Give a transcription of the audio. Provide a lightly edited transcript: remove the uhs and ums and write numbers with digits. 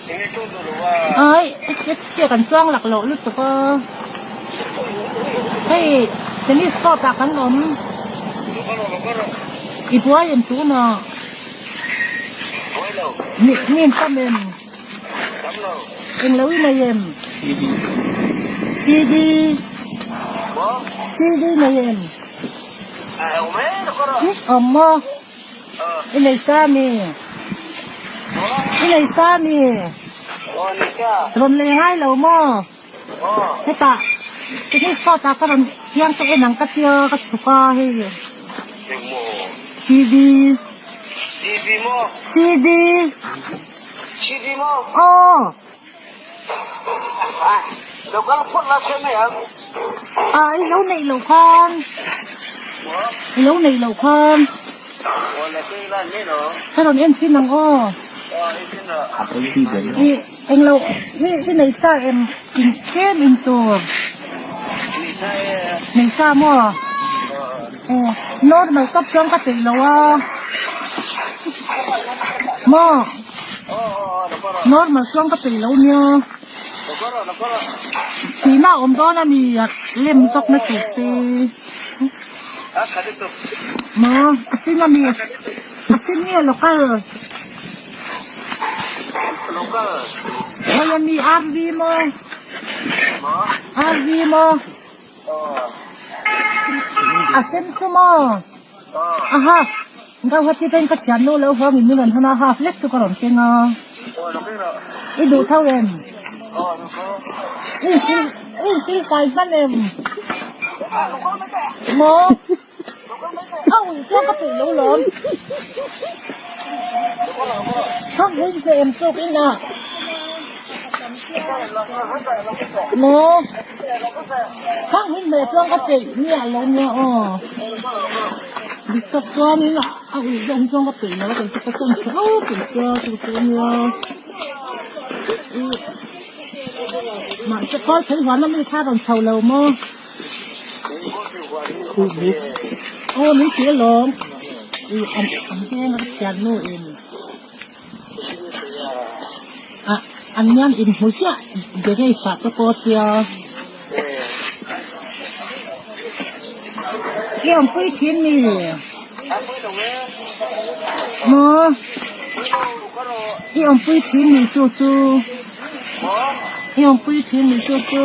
Ai chhia kan chuang lak loh lutuk a hei tennis court ah kan awm i buai em tunah mi an tam em englo i nei em CD CD nei em awm maw. I nei sa mi? I nei sa mi? Rawn lei ngai lo maw? Hetah tennis court ah ka rawn thiang ka en ang ka tia ka chhuk a hei CD CD Aw Ah i lo neih loh khan i lo neih loh khan ka rawn en thin ang aw i englo i i nei sa em in tlem in tur nei sa maw eh normal tawp chuan ka peih lo a maw. Normal chuan ka peih lo nia. Thihna a awm dawn a ni a lem zawk na tur te. Maw a sin a ni a sin nge local. Hei a mi RV maw RV maw a sen chu maw aha. Gauhati te in ka thian lo lo huang in min rawn han a, half lek chu ka rawn keng a. I duh tho em? I insil i insil fai hman em? Maw? A ui chuan ka peih lo lawm. Thak hun che em chuk in ah. Maw? Thak hun hmeh chuan ka peih miah lo nia aw. Dik tak chuanin a ui zawk hi chuan ka peih lo a kei chu ka chuan kher peih sia chu chu ania ih mahse khawl thei huan ami kha rawn chho lo maw aw min ti alawm ih an an veng a ka thian nu in ah an nian inhmu ziah garage ah te pawh tia. I awmpui thin mi? Maw? I awmpui thin mi chu chu? I awmpui thin mi chu chu?